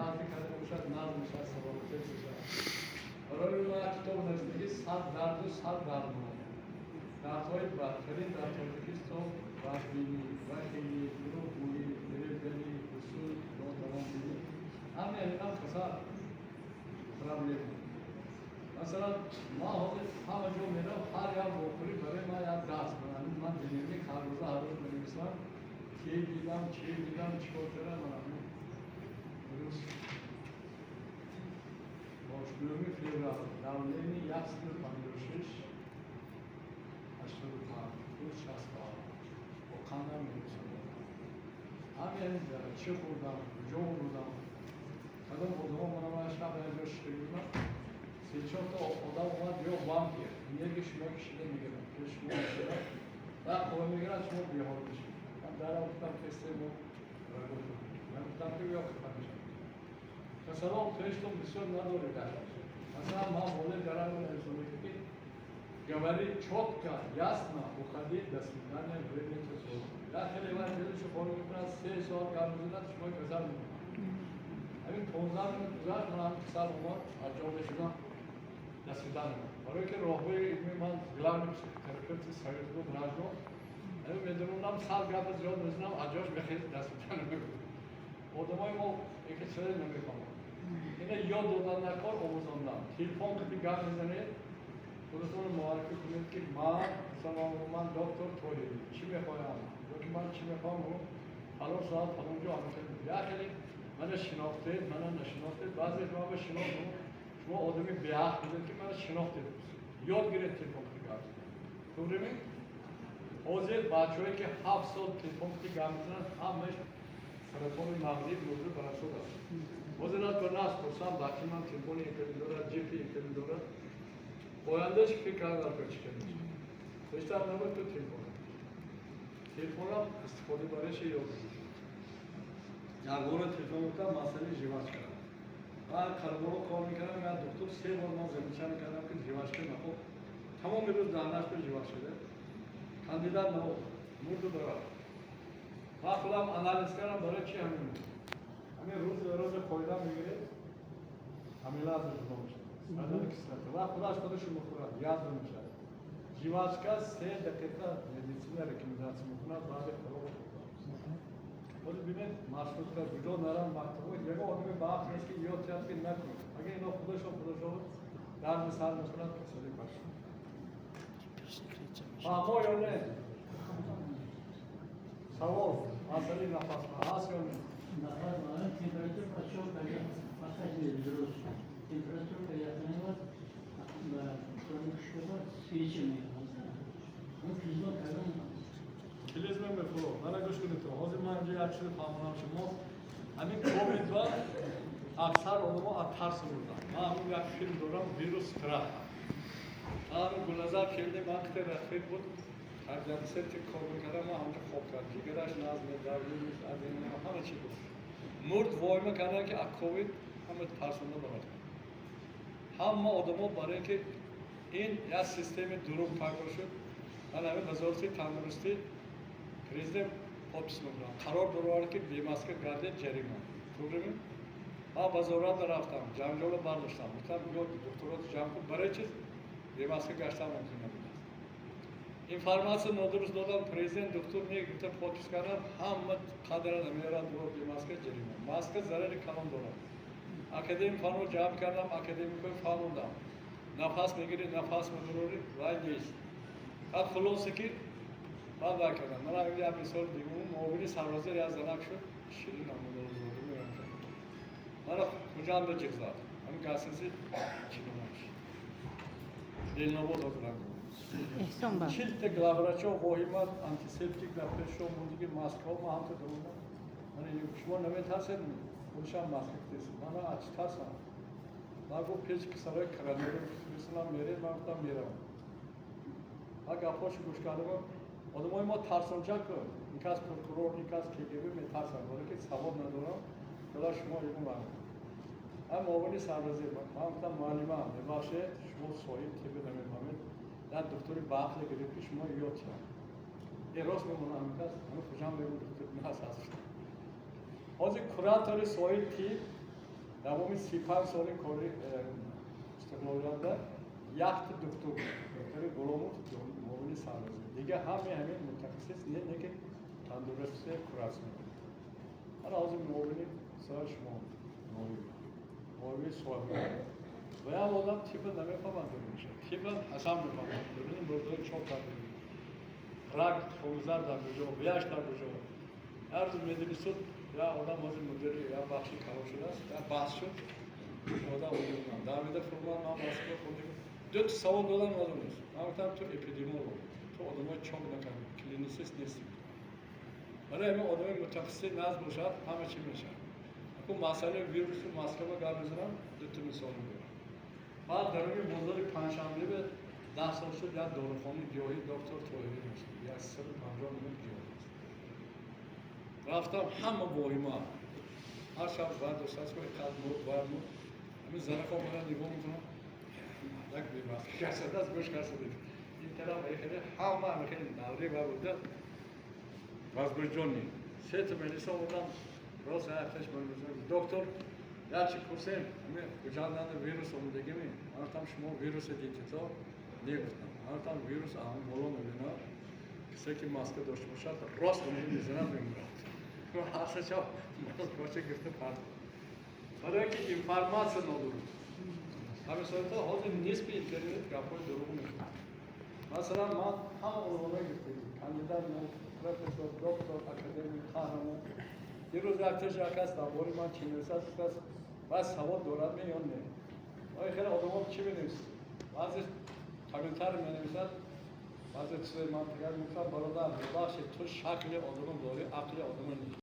Дарди карда бошад, нағз мешавад, саломатӣ мешавад. Барои ма як китоб навиштагӣ, 100 дарду 100 дармон. Дардҳои бадтарин дар Тоҷикистон: бадбинӣ, бахилӣ, дурӯғгӯӣ, фиребгарӣ, ҳусуд, нотавонбинӣ. Ҳамаи инам касал, проблема. Масалан, ман ҳозир ҳама ҷо мерам, ҳар як вохӯрӣ барои ман як дарс. Ман дневник ҳар рӯза, ҳар рӯз менависам, ке дидам, чӣ дидам, чӣ кор кардам. Ман рӯз 8 феврал давление 156, 85, рӯз 67. Бо қандам менависам. Ҳамин чӣ хӯрдам, куҷо будам, кадом одамо. Мана, ман шаб як ҷо шиша будам, се чорта одам омад: «Ё вампир, энергия шумо кишида мегирад, ки шумо мешавад ва қова мегирад, шумо беҳол мешавед». Ман дарам гуфтам: «Хесте, мо работа». Ман гуфтам, ки ё хафа мешавад. Касалон хештон бисёр надоред. Масалан, ман болои дарам нависонда, ки «Говори чётко, ясно, уходи, до свидания, время часов». Я хеле вай хеле шуфоро мекунад, 3 соат гап мезанад, шумо касал мемонад. Ҳамин 15 минут гузашт, ман ҳам касал омад, аз ҷо мешудам, до свидания. Барои ки роҳбари илми ман, главный психотерапевти Союз буд, Ражно. Ҳамин медонам, сад гапа зиёд мезанам, аз ҷош мехез, до свидания мегӯям. Одамои мо яке чизе намефаҳманд. Ина ёд додан накор, омӯзондан. Телефон қити гап мезанед, худатонро муаррифӣ кунед, ки ман, масалан, ман доктор Тоҳирӣ, чӣ мехоҳам, ё ки ман чӣ мехоҳам, фалон соат, фалон ҷо. Як хеле мана шинохтед, мана нашинохтед. Баъзе шумо шинохтед, шумо одами беақл будед, ки мана шинохтед. Ёд гиред телефон қити гап задан. Туғрими? Ҳозир бачаҳое, ки 7 сол телефон қити гап мезананд, ҳамаш саратони мағзӣ мурду барасод аст. Ҳозир аз нас пурсам, бачаи ман телефони интернет дорад, ҷипи интернет дорад. Ояндаш фикр кардам, ки чӣ кардем. Бештар набояд ту телефон. Телефонам истифода барои ёд бигир. Ягона телефон гуфтам, масъалаи жвачка. Ман қарболо кор мекардам, як доктор се бор ман замечание кардам, ки жвачка нахоб. Тамоми рӯз даҳнаш ба жвачка. Кандидат наук мурду барад. Ман худам анализ кардам, барои чи ҳамин. Ҳамин рӯз рӯзи қоида мегиред, амилаза ҷудо мешавад. Соляная кислота. Ва худаш худашо мехӯрад, язва мешавад. Жвачка 3 дақиқа медицина рекомендация мекунад баъди хӯрок хӯрдан. Ҳозир бинед, маршрутка куҷо нарам, мактабҳо, ягон одами баақл нест, ки ёд тиҳад, ки накун. Агар ино худашон худашон дарди сар мекунад, касалӣ баш. Фаҳмо ё не? Савол, масъалаи нафас ҳаст ё не? Нафас, температура пошел, когда подходили взрослые. Температура, когда поняла, свечи. Ну, клизма когда Клизма мефуро. Мана, гӯш кунед, ҳозир ман инҷо як чизе фаҳмонам шумо. Ҳамин ковид ба аксар одамо аз тарс мурданд. Ман ҳамин як филм дорам, «Вирус страха». Ман Гулназар келди, ман қите рафиқ буд. Антисептик кор мекардам, ман ҳамҷо хоб кард. Ҷигараш назм, давление, ҳама чи буд. Мурд, воима карданд, ки аз ковид ҳама тарсонда барад. Ҳама одамо, барои ин ки ин як системи дурӯғ пайдо шуд. Ман ҳамин Вазорати тандурустӣ, президент подпись мекунам. Қарор баровард, ки бемаска гардед, ҷарима. Туғрими? Ман вазорат рафтам, ҷанҷоло бардоштам. Гуфтам: «Биё, духтурото ҷамъ кун, барои чиз бемаска гаштан мумкин набудааст?» Информация нодуруст додам, президент духтур не гуфта подпись кардам, ҳама қадра намеорад, бемаска ҷарима. Маска зарари калон дорад. Академик фанро ҷамъ кардам, академикҳои фаҳмондам. Нафас мегирӣ, нафас медурорӣ, вай нест. Баъд хулоса, ки баъд вай кардам. Ман як мисол дигум, муовини сарвазир як занак шуд, Ширин Амудолзода мегӯям. Мана Хуҷанда ҷиғ зад. Ҳамин гостиница чӣ номаш? Делнобод ҳозир. Эҳсон ба. 40-та главврачо воҳима, антисептик дар пешшо мондиги, маскаҳо, ман ҳамто даромадам. Мана, шумо наметарсед? Худашам маска китесед. Мана, аз чӣ тарсам? Ман гуфт, пеш кисарои коронавирусам меред, ман гуфтам, меравам. Ман гапҳошо гӯш кардам. Одамои мо тарсончак, ин кас прокурор, ин кас КГБ, метарсанд, барое ки савод надорам, ҳола шумо ягон вақт. Ҳам муовини сарвазир, ман гуфтам: «Муаллима, мебахшед, шумо соҳиб тибби намефаҳмед, як духтури баақле гирифт, ки шумо ёд шавад». Е, рост мемонад ҳамин кас, ҳамин Хуҷанд мегӯ, духтур нас ҳаст. Ҳозир куратори соҳиби тиб. Давоми 35 соли кори истиқлолиятда якта духтур, доктори Ғуломов, муовини сарвазир. Дига ҳамаи ҳамин мутахассис не, не ки тандурустӣ курас мекунад. Ҳана ҳозир муовини сара шумо муовини соҳиби ва як одам тибба намефаҳмад, мешавад, тибба Ҳасан мефаҳмад. Бибинем, мурдои чоп карда, рак хунзар дар куҷо, вияш дар куҷо. Ҳар рӯз мединистуд, як одам ҳозир мудири як бахши калон шудааст, як баҳс шуд, одам давида фурман. Ман Москва хондем, ду савол додам, надонист. Ман гуфтам: «Ту эпидемиолог, ту одамои чок накардӣ, клиницист нестӣ». Барои ҳамин одамои мутахассиси назд бошад, ҳама чӣ мешавад. Аку масъалаи вирусу Москва гап мезанам, дута мисол мебарам. Баъд даруни бозори Панҷшанбе 10 сол шуд, як дорухонаи гиёҳӣ доктор Тоҳирӣ мешуд, 150 намуд гиёҳ аст. Рафтам, ҳама воҳима, ҳар шаб баъд дошт қад мурд, вай мурд. Ҳамин занако мана нигоҳ мекунам, мардак бевақт касадааст, гӯш касада ин тараф хеле ҳама хеле даври ва буда возбуждённый. Сета мелиса овардам, рост якташ доктор, як чи пурсем, ҳамин Хуҷанданда вирус омадагими? Ман гуфтам: «Шумо вирусе дидито?» «Не», гуфтам. Ман гуфтам: «Вирус ҳамон боло мебинад, кисе ки маска дошта бошад, рост омада мезанад, мемурад». Ҳарсача маскоча гирифта парт, барое ки информация нодуруст. Ҳамин соата ҳозир нисби интернет гапҳои дурӯғ мекунад. Масалан, ман ҳама унвонҳо гирифтагӣ: кандидат, профессор, доктор, академик, қаҳрамон. Дирӯз якташ як кас дар бораи ман чӣ нависад, гуфтааст, баъд савод дорад ме ё не? Ои хеле одамо чӣ менависад, баъзе комментарий менависад, баъзе чизои ман тагар мегуфтам: «Бародар, бибахшед, ту шакли одама дорӣ, ақли одама нест».